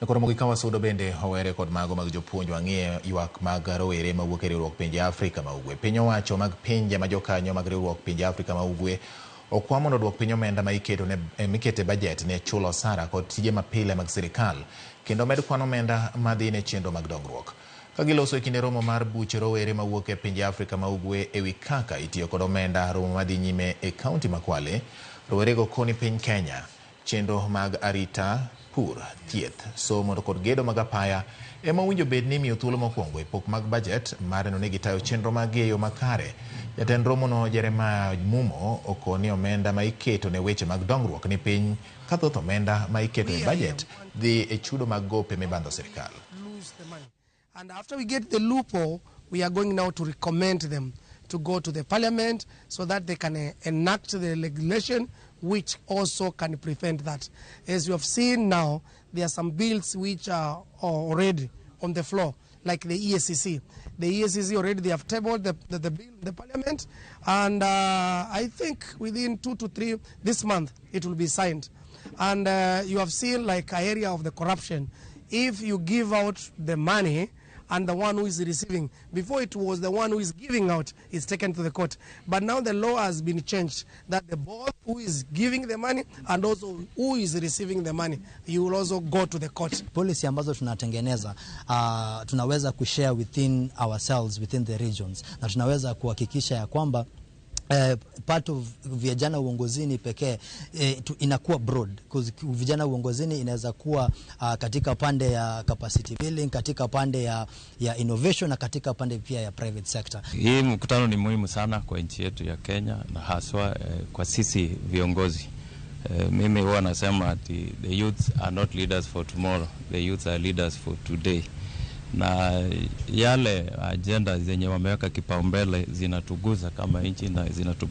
Koro mogik ka wasudo bende owere kod mago mag jopuonj wang'iye ywak mag rowere mawuok e riwruok pinje Afrika ma Ugwe. Piny owacho mag pinje ma jokanyo mag riwruok pinje Afrika ma Ugwe okwa mondo oduok piny omenda ma iketo ne mikete bajet ne chulo osara kod tije mapile mag sirikal kendo med kwan omenda madhi ne chenro mag dongruok. Ka giloso e kinde romo mar buch rowere mawuok e pinje Afrika ma Ugwe e wi kaka itiyo kod omenda romo madhi nyime e kaunti ma Kwale, rowerego koni piny Kenya chenro mag arita pur, thieth, somo to kod gedo mag apaya ema owinjo bed ni imiyo thuolo mokwongo e pok mag bajet mar neno ni gitayo chenro mag gi e yo makare. Jatend romono Jeremiah Mumo okoni omenda ma iketo ne weche mag dongruok ni piny ka thoth omenda ma iketo e bajet dhi e chudo mag gope mibandho sirikal. Lose the money. And after we get the loophole, we are going now to recommend them to go to the parliament so that they can enact the legislation which also can prevent that. As you have seen now, there are some bills which are already on the floor, like the EACC. The EACC already, they have tabled the bill in the parliament, and I think within 2 to 3 this month, it will be signed. And you have seen like a area of the corruption. If you give out the money, and the one who is receiving. Before it was the one who is giving out is taken to the court. But now the law has been changed that the both who is giving the money and also who is receiving the money, you will also go to the court. Policy ambazo tunatengeneza tunaweza kushare within ourselves within the regions na tunaweza kuhakikisha ya kwamba part of vijana uongozini pekee inakuwa broad because vijana uongozini inaweza kuwa katika pande ya capacity building, katika pande ya innovation na katika pande pia ya private sector. Hii mkutano ni muhimu sana kwa nchi yetu ya Kenya na haswa kwa sisi viongozi. Mimi huwa nasema ati the youths are not leaders for tomorrow, the youths are leaders for today. Na yale agenda zenye wameweka kipaumbele zinatuguza kama nchi na zinatuguza